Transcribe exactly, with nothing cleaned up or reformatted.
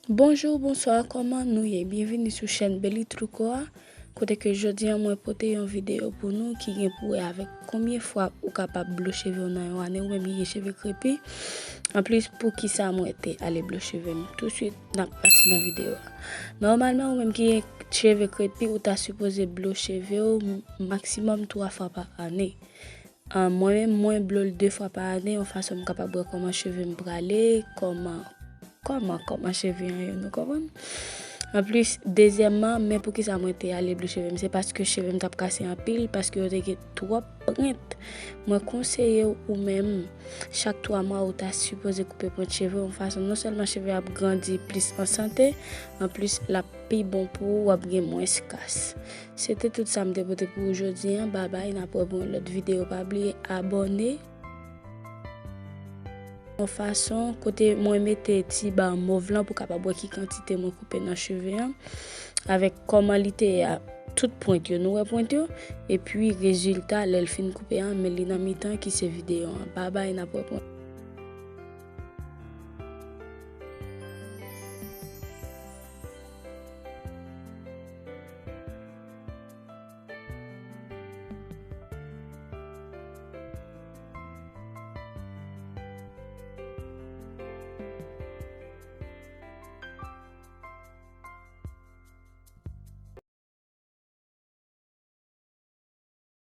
Bonjou, bonswa, kòman nou ye? Byenvini sou chèn Belly Truco a, kote ke jodi a mwen pote yon videyo pou nou ki gen pou wè avèk konbyen fwa ou kapab blo cheve w nan yon ane, ou menm ki gen cheve krepi. Anplis, poukisa mwen te ale blo cheve m. Touswit, n ap pase nan videyo a. Nòmalman, ou menm ki gen cheve krepi, ou ta sipoze blo cheve w maksimòm twa fwa pa ane. An, mwen menm, mwen blo l de fwa pa ane, yon fason m kapab wè kòman cheve m prale, kòman, kòman, kòman cheve an ye, nou konprann? Anplis, dezyèmman, men poukisa mwen te ale blo cheve m, se paske cheve m t ap kase anpil, paske yo te gen twòp prent. Mwen konseye w, ou menm, chak twa mwa, ou ta sipoze koupe prent cheve w, yon fason non sèlman cheve ap grandi plis an sante, anplis, l ap pi bon pou ou, w ap gen mwens kas. Se te tout sa m te pote pou ou jodi a. Babay, n ap wè pou yon lòt videyo. Pa bliye abòne. Yon fason kote mwen mete ti ba mov lan pou kapab wè ki kantite mwen koupe nan cheve an. Avèk kòman li te ye a, tout pwent yo, nou wè pwent yo. Epi rezilta lè l fin koupe an, men li nan mitan ki se videyo an. Babay, n ap wè pou